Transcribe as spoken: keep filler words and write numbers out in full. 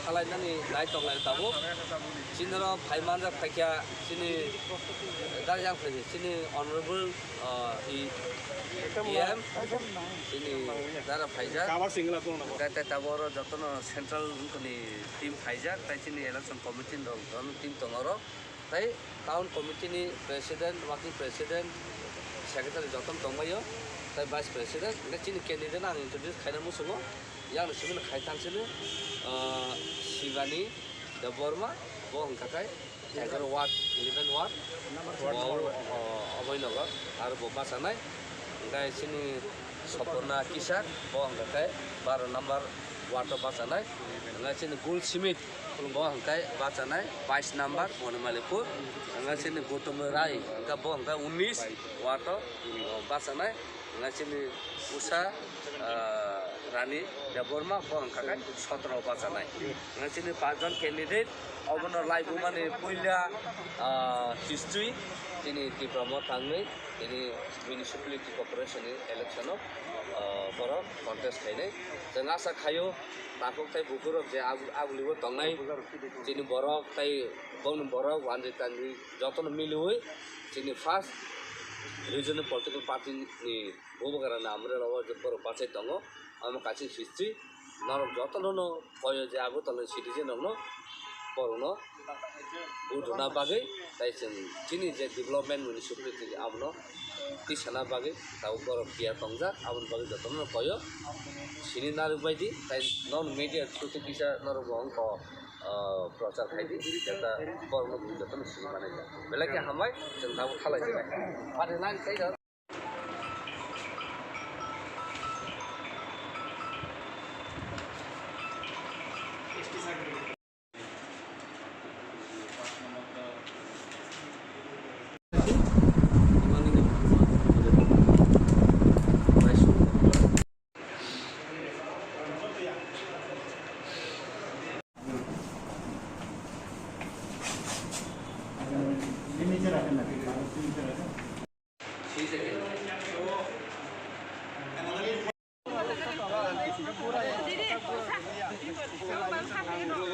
Khalainani nai tonglai tabuk. Chini oro phai manjak phaikha chini darjak phaikha chini honorable, ah, E M, chini dara phaijak. Tei, tei tabuk oro jotono central ni team phaijak, tei chini election committee ni rok jotono team tongo oro. Tei town committee ni president, working president, secretary jotono tongbaio, tei vice president, hingke chini candidate no ang introduce khaina muchungo, yang simi khai thangsini, ah, Shivani Debbarma, bo hingka khe egaroh ward, eleven ward, bo, ah, Abhainagar, aro bo bachanai, hingke chini Sopurna Kisak, bo hingka khe baro number ward o bachanai, hingke chini Gul Simit, Bo hingke bachanai bais number Bonimalipur, hingke chini Gautam Rai, hingke bo hingke unis ward o, o, bachanai, hingke chini Usha, ah, Rani Debbarma, bo hingka khe sotro bachanai. Hingke chini pachjon candidate, obono laibumani puila, ah, history, chini Tipra Motha wngwi, tini municipality corporation ni election o, ah, borok contest khainai. Chwng asa khaio, takhuk tei bukhurok je agu-, agulibo tongnai, chini borok tei bongni borok wanjwi tanjwi jotono miliwi chini first regional political party ni bubagra ni amrwla o je borok bachai tongo, omo kaisa history. Norok jotono no koyo je Agartala ni citizen rok no, borok no vote rwna bagwi, tai chwng chini je development municipality abono tisana bagwi tabuk borok tiyar tongjak, aboni bagwi jotono koyo sini narwk baidi, tai non media through tei kisa norok bo wngkha, ah, prochar khaidi, jeta borokno jotono sini manai jak. Belai khe hambai, chwng tabuk khalai sinai. Phaidi nang khaijak.